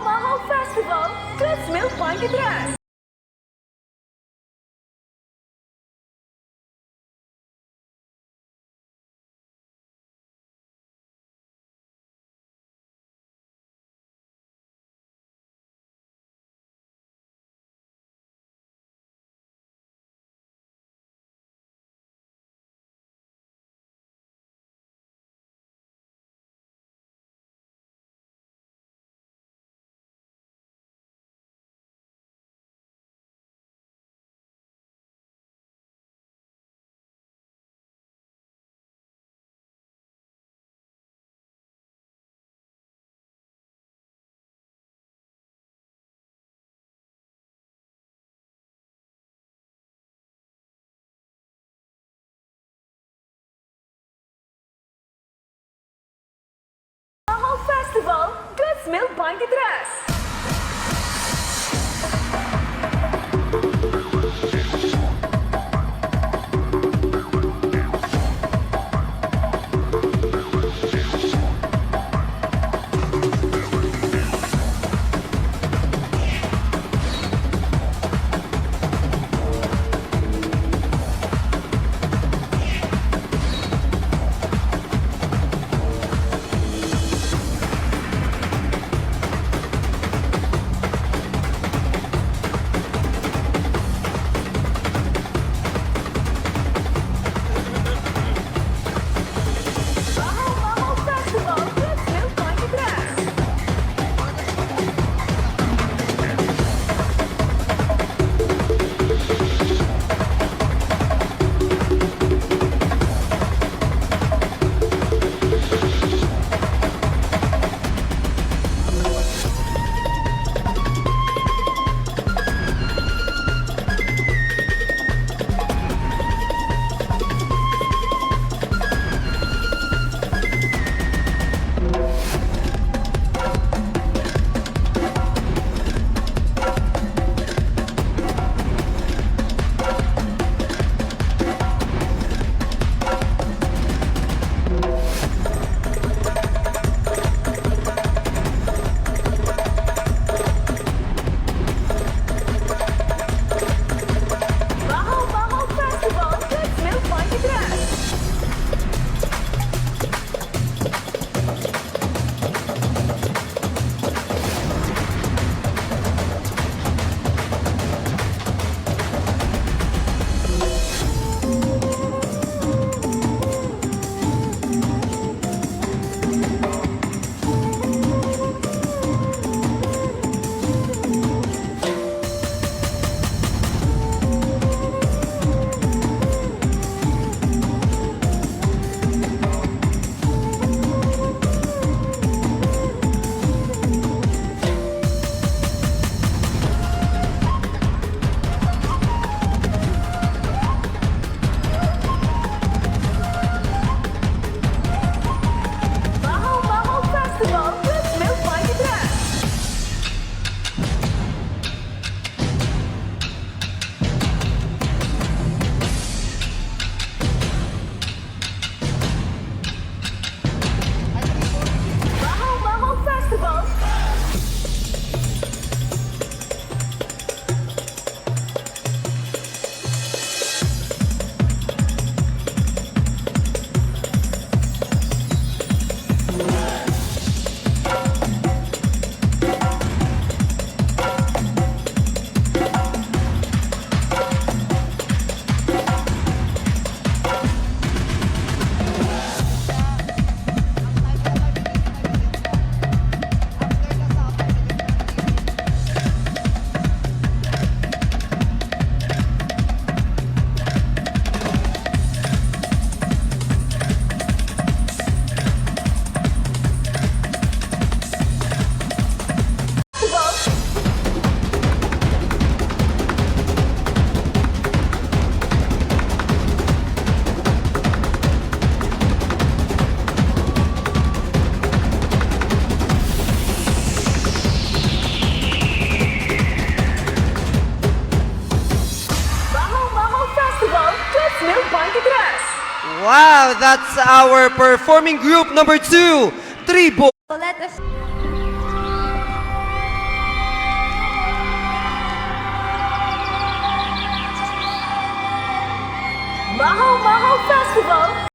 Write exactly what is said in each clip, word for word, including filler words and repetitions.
Bahaw Festival, Goods Mill twenty-three. Bahaw Festival, Goods Mill twenty-three. Bahaw Bahaw Festival, Goods Mill twenty-three. Bahaw Bahaw Festival, Goods Mill twenty-three. Bahaw Bahaw Festival, Goods Mill twenty-three. Bahaw Bahaw Festival. Bahaw Bahaw Festival, Goods Mill twenty-three. Wow, that's our performing group number two, Tribo. So let us Mahaw Mahaw Festival.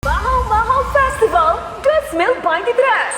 Bahaw Bahaw Festival dos mil veintitrés.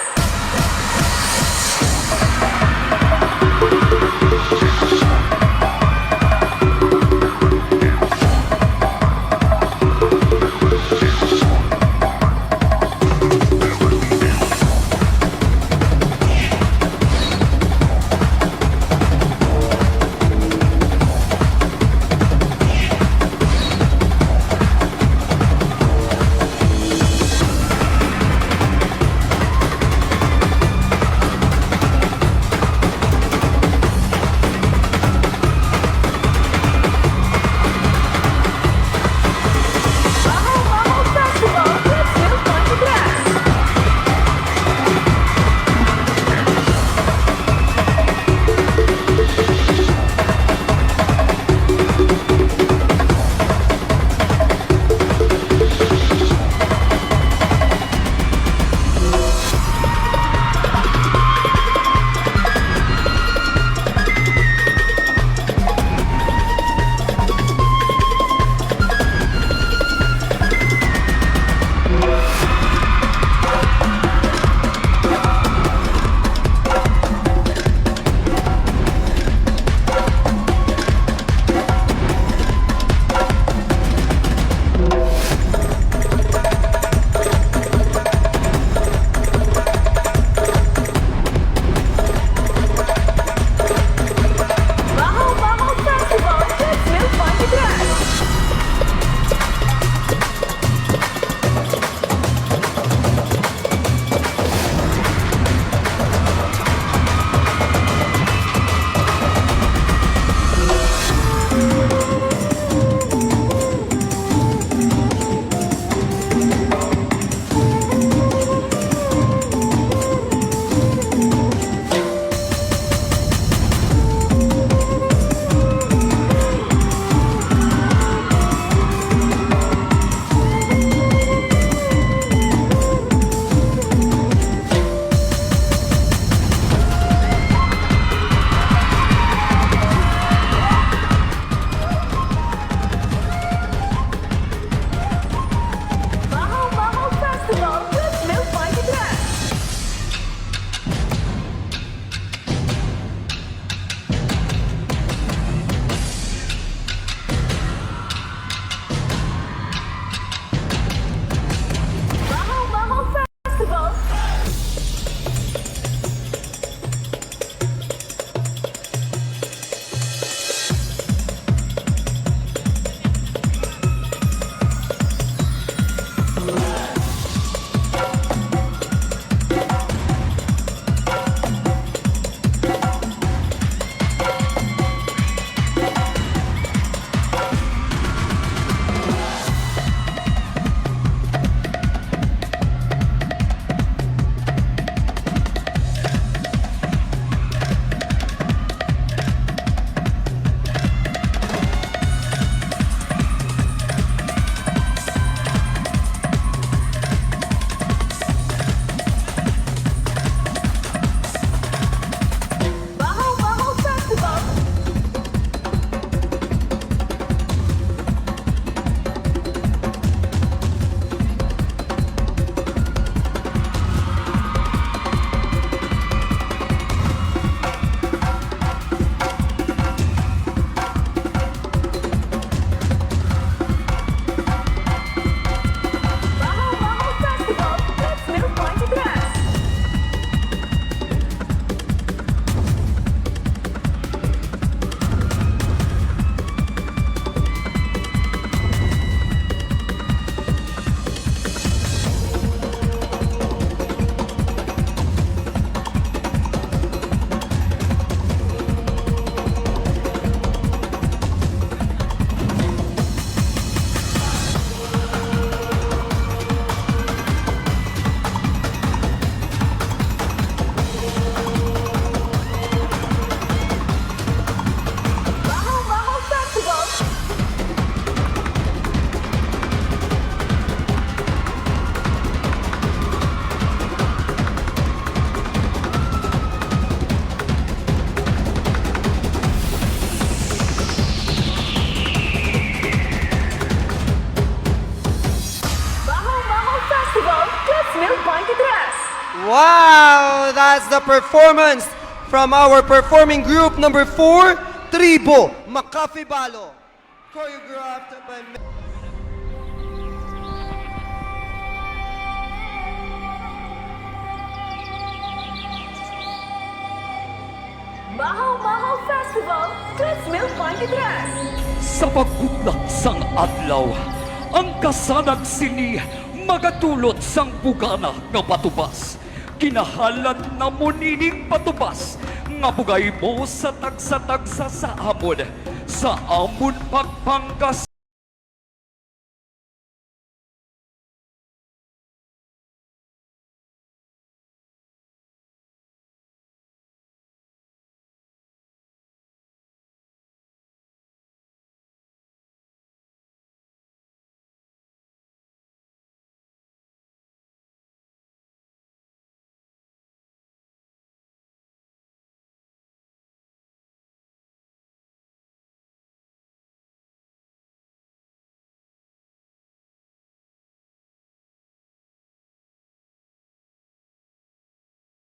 Wow, that's the performance from our performing group number four, Tribo Makafibalo. Choreographed by Mahaw Mahaw Festival twenty twenty-three. Sa pagbutlak sang adlaw, ang kasanag sini magadulot sang bugana nga patubas. Kinahalan namon ining patubas nga bugay mo sa tagsa-tagsa sa amon, sa amon pagpanggas.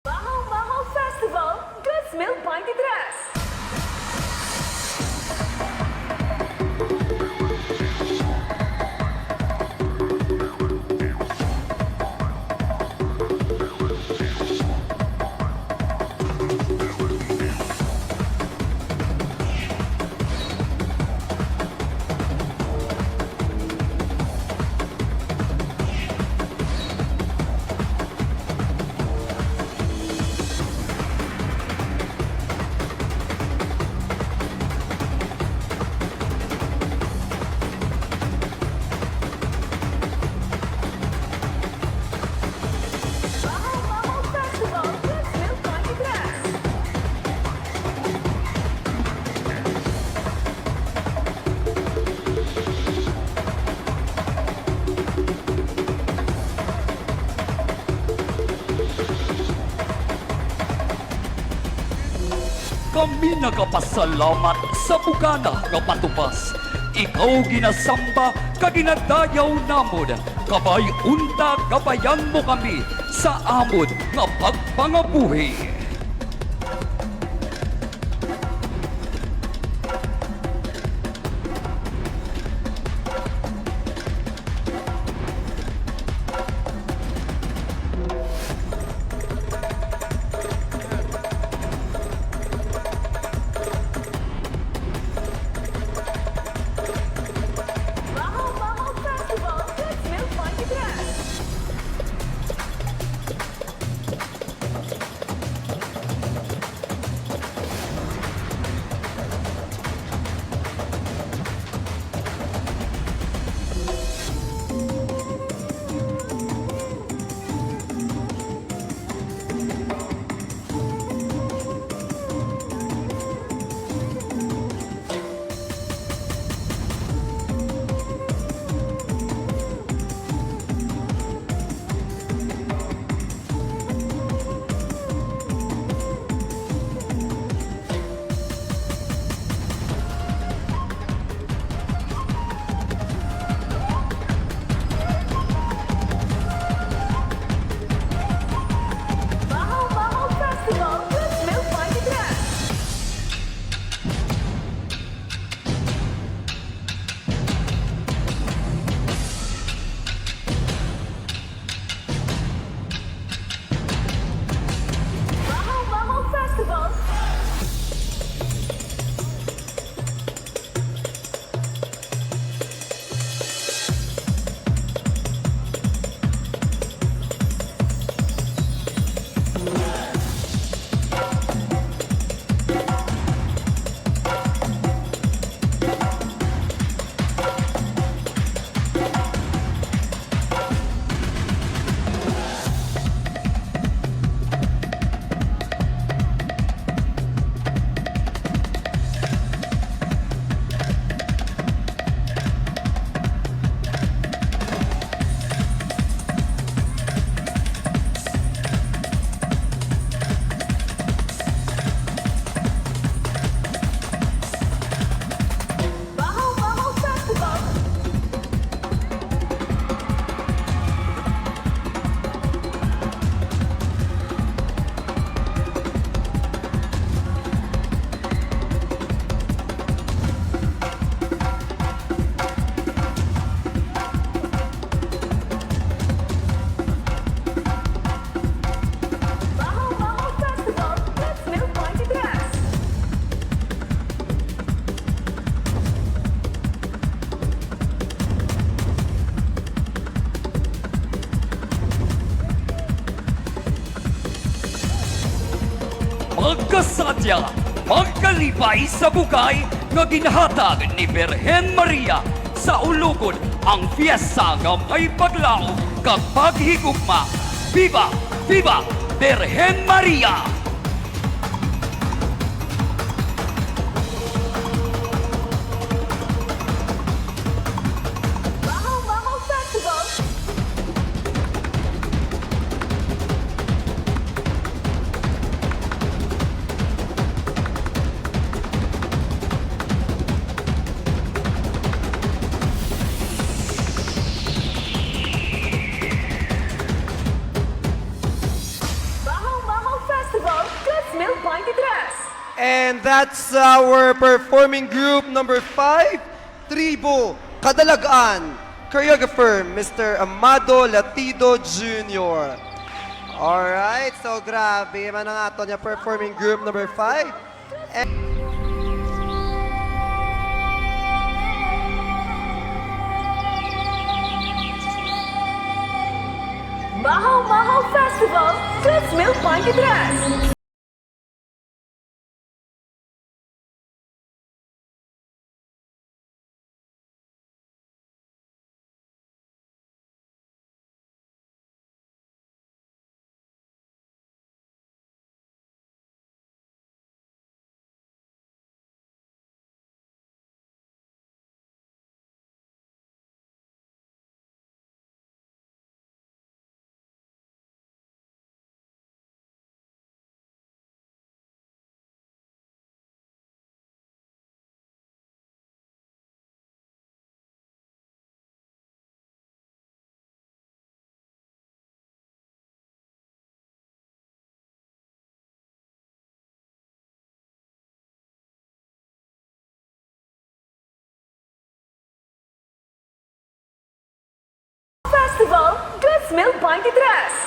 Mahaw Mahaw Festival twenty twenty-three. Kami nagapasalamat sa bugana nga patubas. Ikaw ginasamba kag ginadayaw namon. Kabay unta gabayan mo kami sa amon nga pagpangabuhi. Mahaw Mahaw Festival twenty twenty-three. Ang kasadya, pagkalipay sa bugay nga ginhatag ni Birhen Maria sa Ulugod, ang fiesta nga may paglaom kag paghigugma. Viva! Viva Birhen Maria! Bahaw Mahaw Festival. Bahaw Mahaw Festival twenty twenty-three. And that's our performing group number five, Tribo Kadalagan, choreographer, Mister Amado Latido Junior. Alright, so grabe man ang aton nga performing group number five. And Mahaw Mahaw Festival twenty twenty-three. Festival twenty twenty-three.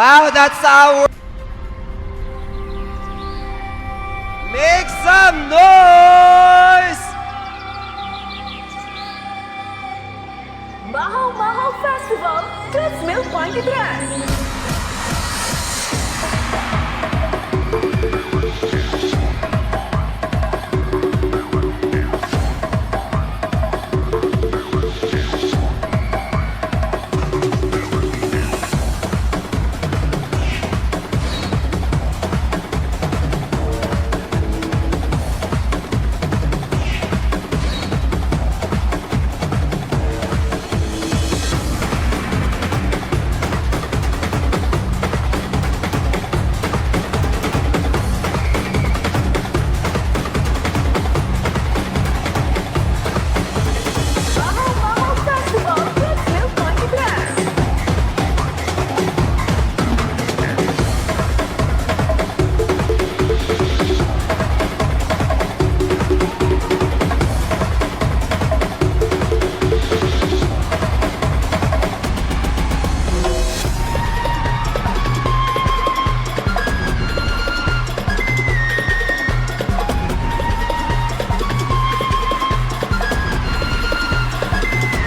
Wow, that's our... Make some noise! Mahaw Mahaw Festival, tres mil twenty-three. Mahaw Mahaw Festival, tres mil twenty-three.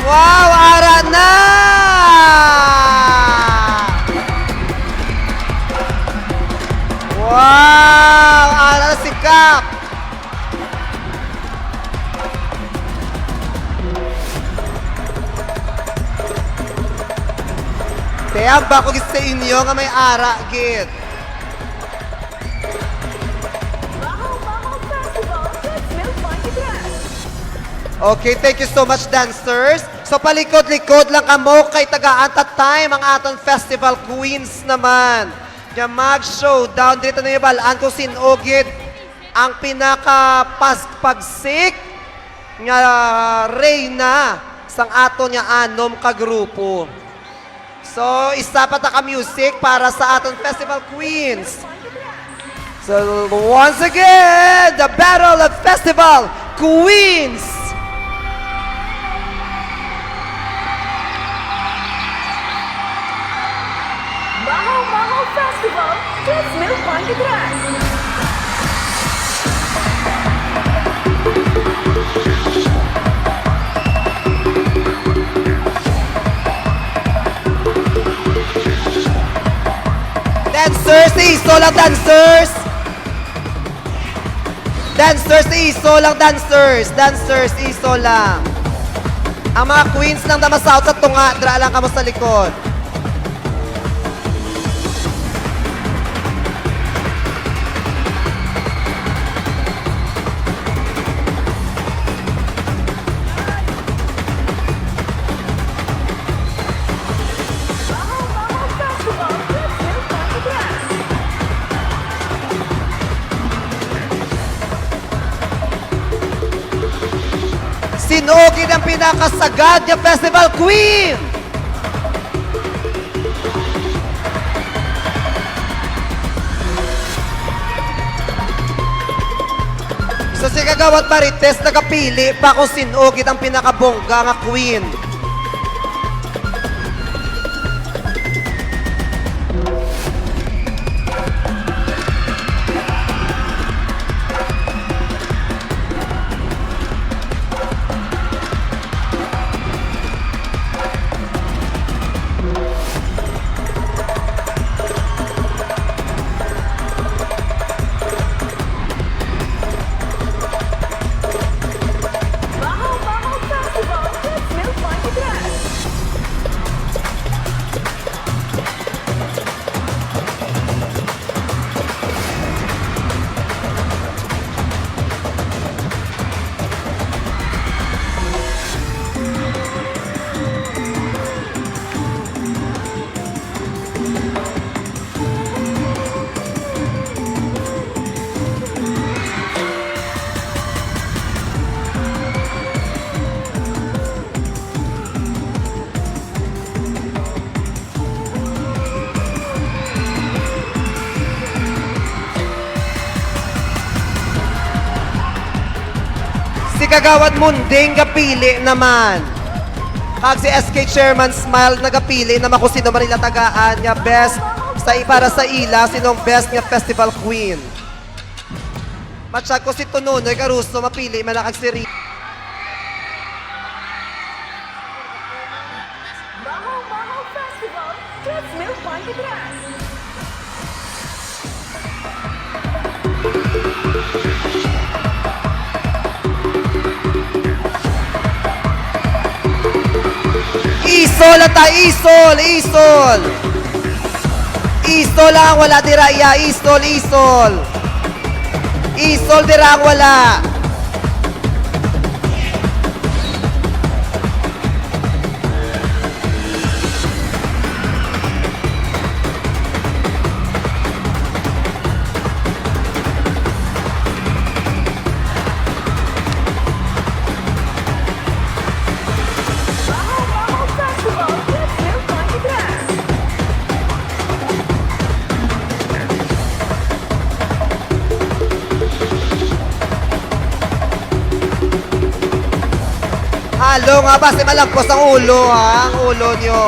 Wow, ara na! Wow, ara na si Kap! Te, ang bako gid sa inyo nga may ara gid. Mahaw Mahaw Festival, tres mil twenty-three. Okay, thank you so much, dancers. So, palikod-likod lang kamo kay tagaan ta time ang aton festival queens naman. Nga mag-showdown, dito na yung balaan kung sin-o gid ang pinakapagsik nga reyna sang aton nga anom ka grupo. So, isa pa ta ka music para sa aton festival queens. So, once again, the Battle of Festival Queens! Mahaw Mahaw Festival, tres mil twenty-three. Dancers, iso lang, dancers! Dancers, iso lang, dancers! Dancers, iso lang! Ang mga queens lang na masaot sa tunga, dra lang kamo sa likod. Sin-o gid ang pinakasagad nga festival queen? So, si Kagawad Marites nagapili pa kung sin-o gid ang pinakabongga nga queen. Mahaw Mahaw Festival, tres mil twenty-three. Si Kagawad Munding gapili naman. Kag si S K Chairman Smile nagapili naman kung sino man nila tagaan nga best Tay para sa ila, sinong best nga festival queen? Matsyag ko si Tunonoy Caruso, mapili man na kag si Ri- Bahaw Bahaw Festival, Kids Meal Pan Patras. Isol ata, isol, isol. Isol ang wala dira, iya, isol, isol. Isol dira ang wala. Bahaw Bahaw Festival, Kids Meal Pan Patras. Halo nga ba si malagpos ang ulo, ha? Ang ulo nyo.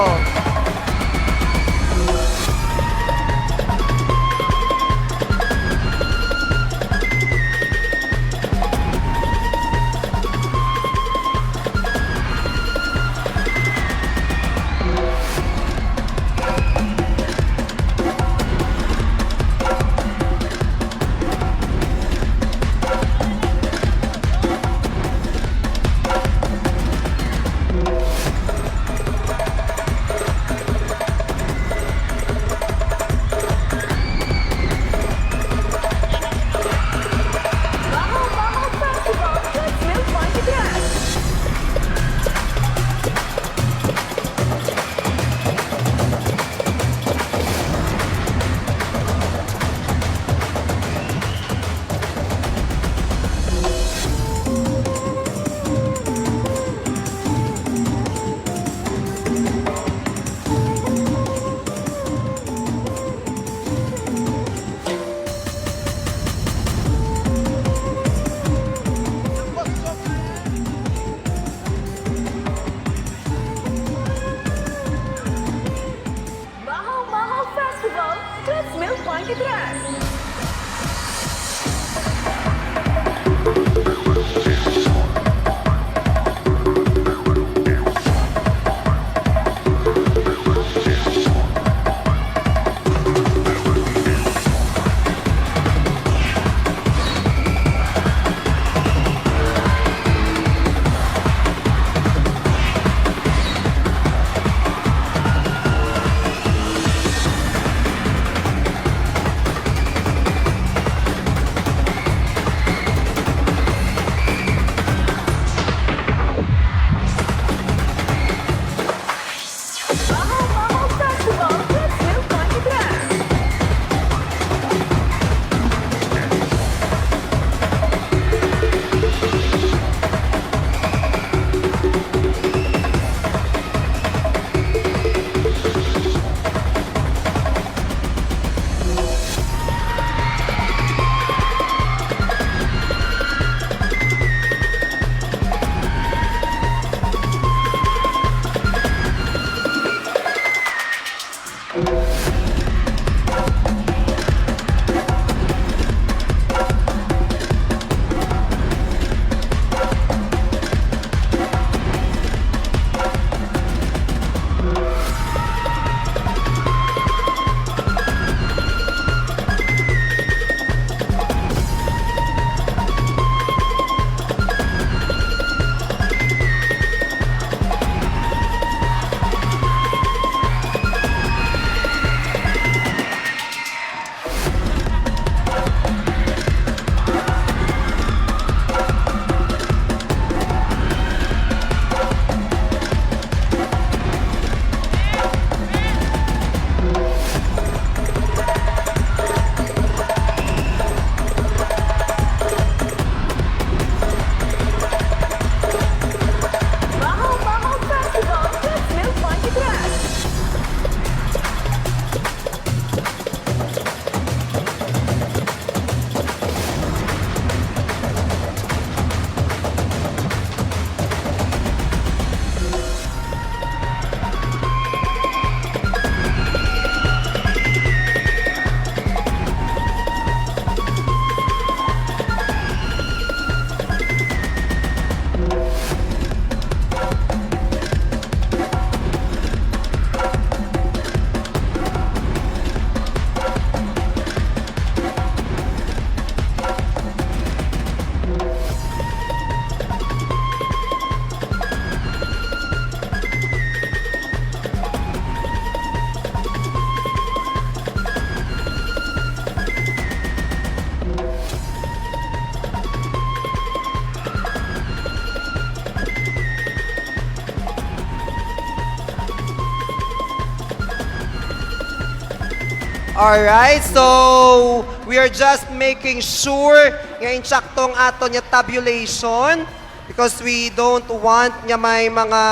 Alright, so we are just making sure nga insakto ang aton nga tabulation because we don't want nga may mga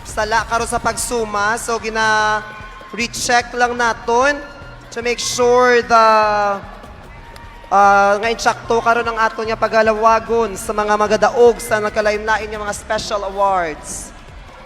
sala karon sa pagsuma. So gina-recheck lang naton to make sure the ah, nga insakto karon ang aton nga pagalawagon sa mga magadaog sa nagkalain-lain nga mga special awards.